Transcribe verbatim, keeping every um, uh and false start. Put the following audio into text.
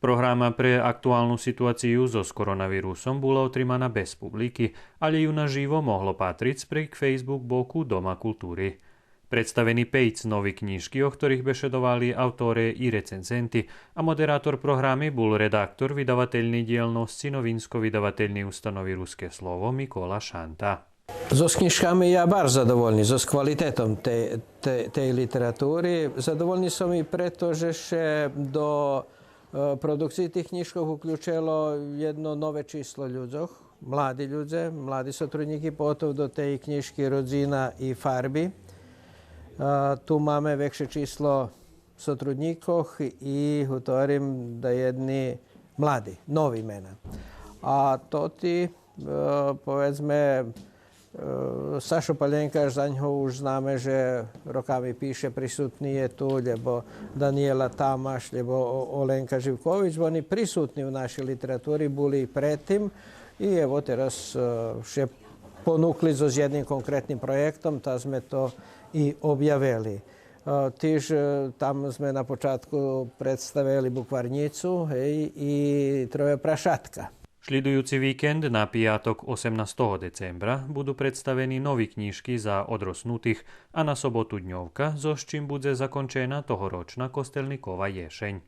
Програма пре актуалну ситуацию зоз коронавирусом була отримана без публики, алє ю наживо могло патриц прейґ Facebook боку Дома култури. Представени пейц нови кнїжки, о хторих бешедовали авторе и рецензенти, а модератор програми бул редактор видавательней дїялносци Новинско-видавательней установи Руске слово Микола Шанта. Зоз кнїжками я барз задовольни, зоз квалитетом тей, тей, тей литератури. Задовольни сом и прето же ше до, е, продукциї тих кнїжкох уключело єдно нове число людзох, млади людзе, млади сотруднїки, потом до тей кнїжки Родзина и фарби. Е, ту маме векше число сотруднїкох и, гуторим, даєдни млади, нови мена. А тоти, е, поведзме, е, Сашо Паленкаш, за нього уж знаме же роками пише, присутни є ту, лєбо Даниєла Тамаш, лєбо О-, Оленка Живкович, вони присутни у нашей литератури, були и предтим. И ево тераз, е, ше понукли зоз єдним конкретним проєктом, та зме то и обявели. Е, тиж, е, там зме на початку представели Букварнїцу, гей, и Троє прашатка. Шлїдуюци викенд, на пияток осемнастого децембра, буду представени нови кнїжки за одроснутих, а на соботу дньовка, зоз чим будзе закончена тогорочна Костельникова єшень.